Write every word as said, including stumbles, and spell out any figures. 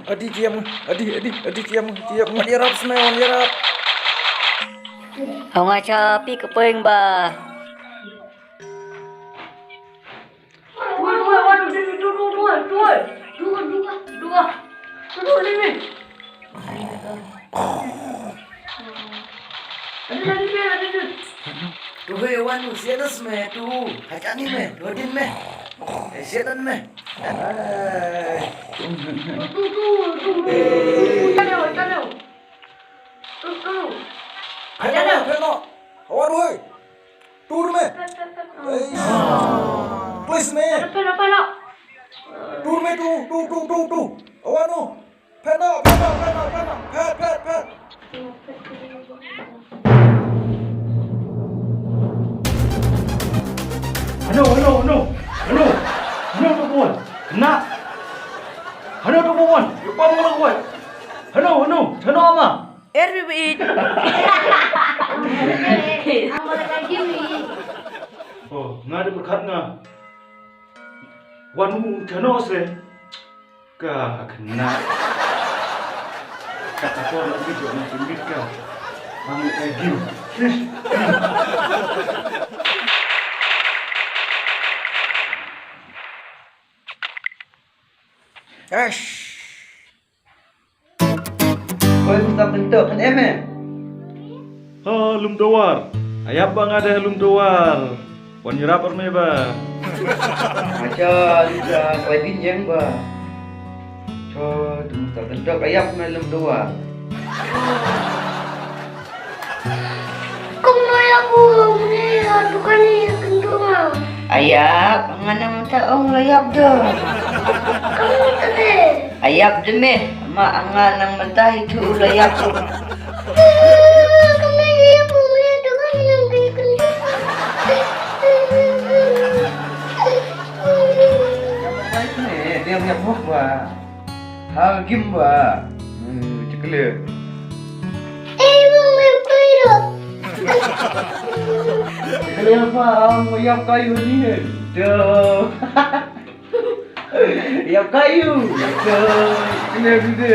Adi jiam, adi, adi, adi jiam, jiam, wan ïarap sma, wan ïarap. Hong acha pi kepeng ba. Dua, dua, waduh, dua, dua, dua, dua, dua, dua, dua, dua, dua, dua, dua, dua, dua. Tu hei wan u sianas me tu. Hai kani me, tu din me. Eh, sianan me. Ai. Tu tu tu tu. Talo talo. Tu tu. Hai kani me, no. Wan u hei. Tur me. Ei. Please me. Pelo pelo. Tur me tu tu tu tu tu. Wan u. Phet noh, phet noh, phet noh, phet noh. Phet, phet, phet. Hano, hano, hano. Hano. Hano tu buan. Kena. Hano tu buan. Yu pam ngala kuat. Hano, hano. Hano ama. Erbi bit. Oh, nga da berkat nga. Wan mu hano se. Ka kena. Ka ka por la bit wan pynbit ka. Ang ka gim. Fish. Ash. Koi mustap tentok kan em eh. Ha Lumdawar. Ayap ba nga da Lumdawar. Wan ïarap ar me ba. Acha lida koi din yang ba. Cho dum ta tentok ayap me Lumdawar. Kong no ya bu ne ya dukan ni kentunga. Ayap, nga nang ta ong la yap do. Kamu tade. Ayap de me, ma nga nang mentai tu la yap. Kami ye pu ye tu kan yang ke kena. Dia punya buah ba. Ha gim ba. Hmm, cekele. Eh, mong me pu ye. Cekele apa? Ang yap kayu ni. Tuh. Yap kayu. Tuh. Cekele dide.